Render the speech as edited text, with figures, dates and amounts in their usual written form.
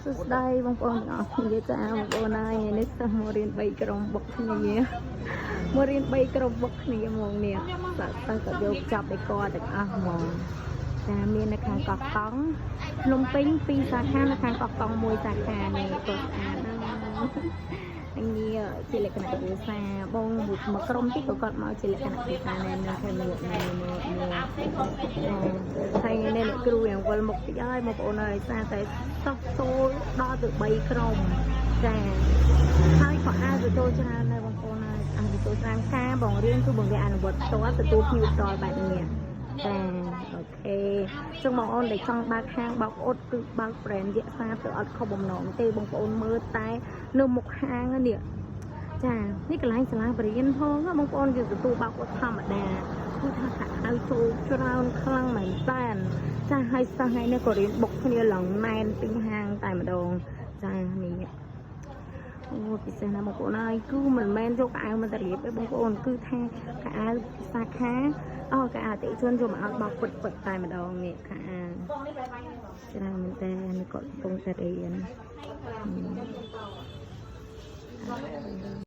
សួស្តីបងប្អូនទាំងអស់គ្នាចាបងប្អូនហើយថ្ងៃនេះសិស្សមករៀន3ក្រុមបុកគ្នាមករៀន3ក្រុមបុកគ្នាហ្មងនេះសិស្សក៏យកចាប់ឯកទាំងអស់ហ្មងចាមាននៅខាងកោះកង់ភ្នំពេញ2សាខានៅខាងកោះកង់1សាខានេះក៏ស្អាតណាស់នេះជាលក្ខណៈគ្រួសារបងមួយក្រុមទៀតក៏គាត់មកជាលក្ខណៈគ្រួសារណែនឹងខាងនេះនេះនេះហើយថ្ងៃនេះអ្នកគ្រូយ៉ាងវិលមុខតិចហើយបងប្អូនហើយសារតែសោះចូលដល់ទៅ3ក្រុមចាហើយក៏អាវទៅចូលច្រើនដែរបងប្អូនហើយអាវទៅចូលច្រើនការបងរៀនគឺបងរៀនអនុវត្តផ្ទាល់ទទួលភ្ញៀវផ្ទាល់បែបនេះចា OK ចឹងបងប្អូនដែលចង់បើកហាងបោកអ៊ុតគឺបើក brand យៈសាទៅអត់ខុសបំណងទេបងប្អូនមើលតែនៅមុខហាងនេះចានេះកន្លែងសាលាបរិញ្ញាផងណាបងប្អូនយើងទទួលបោកអ៊ុតធម្មតាគឺថាខៅចូលច្រើនខ្លាំងមែនតើចាហើយសិស្សថ្ងៃនេះក៏រៀនបុកគ្នាឡើងណែនពេញហាងតែម្ដងចានេះអូពិសេសណាស់បងប្អូនហើយគឺមិនមែនយកខោអាវមកតែរៀបទេបងប្អូនគឺថាខោអាវសាខាអូខោអាវអតិថិជនយកមកឲ្យបោកពិតពិតតែម្ដងនេះខោអាវច្រើនមែនតើនេះគាត់កំពុងតែរៀន។